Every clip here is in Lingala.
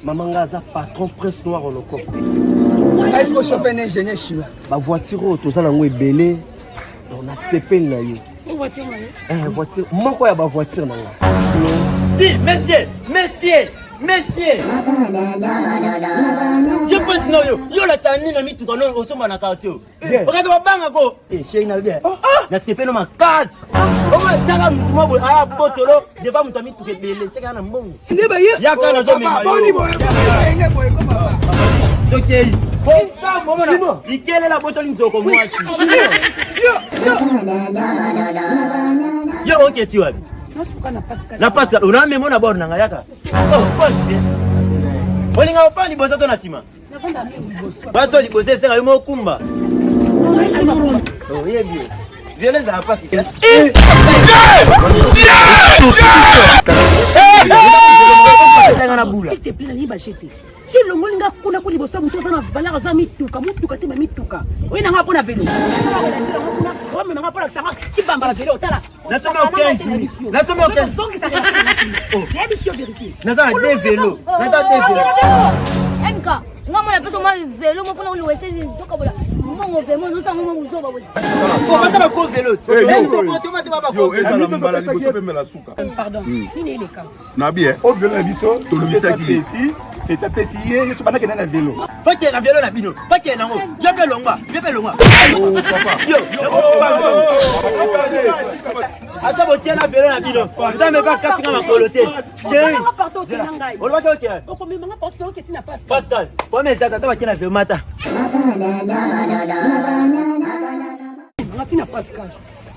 Mama nga aza patron prince noir olokoko. Est-ce que chauffeur na ingénieur chinois? Ba voiture oyo toza nango ebele. Donc nasepeli na yo. Eh, voiture moko ya ba voiture na nga. Dis, monsieur, monsieur, monsieur. Yo prince na yo, yo olakisaka nini na mituka no osomba na quartier oyo? Okati babanga ko. Eh, chéri na bien. Na sepelo makasi. Omo tanga mutu moko aya botolo devant mutu mituka ebele seka na mbongo. Nde ba ye. Yaka nazo mema yo. Boni boye boye ko papa. Tokei. Omona likelela botoli nzoko mwasi. Yo oketi wapi? Na Pascal, unamema na bord na nga yaka. Oh, pasi. Olinga ofanda liboso to na nsima? Bazo liboso esenga yo mokumba. Oyebi. Viole ezala mpasi te. Na bula. S'il te plaît, nalingi baje te. Si olongoli nga kuna ko liboso ya moto oza na valeur aza mituka motuka te bamituka oye na nga mpo na velo omema nga mpo lakisa nga kibambala velo otala Nasomi yo 15 Nasomi yo 15. Nayebisi yo vérité. Naza na deux vélos. Naza deux vélos. MK, nga mona pesa mwa velo mo pona oluwa ese tokabola mbongo vemo ozosanga mwa buzoba boye. Bata ba ko velo. Yo, ezala mbala liboso mpe mbala suka. Pardon. Nini eleka? Na bien. O velo na biso tolumisaki ye. Petit, petit apesi ye yesu bandaki na velo. Bakende na velo na bino. Bakende nango. Yo mpe longwa. Yo mpe longwa. Oh papa. Yo. Ata botie na velo na bino. Nzambe mpe akati nga makolo te. Chéri. Olobaki oke. Okomema nga partout oketi na Pascal. Pascal. Pome eza tata batie na velo mata. Ngati na Pascal.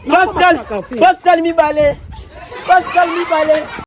Pascal. Pascal mibale. Pascal mibale.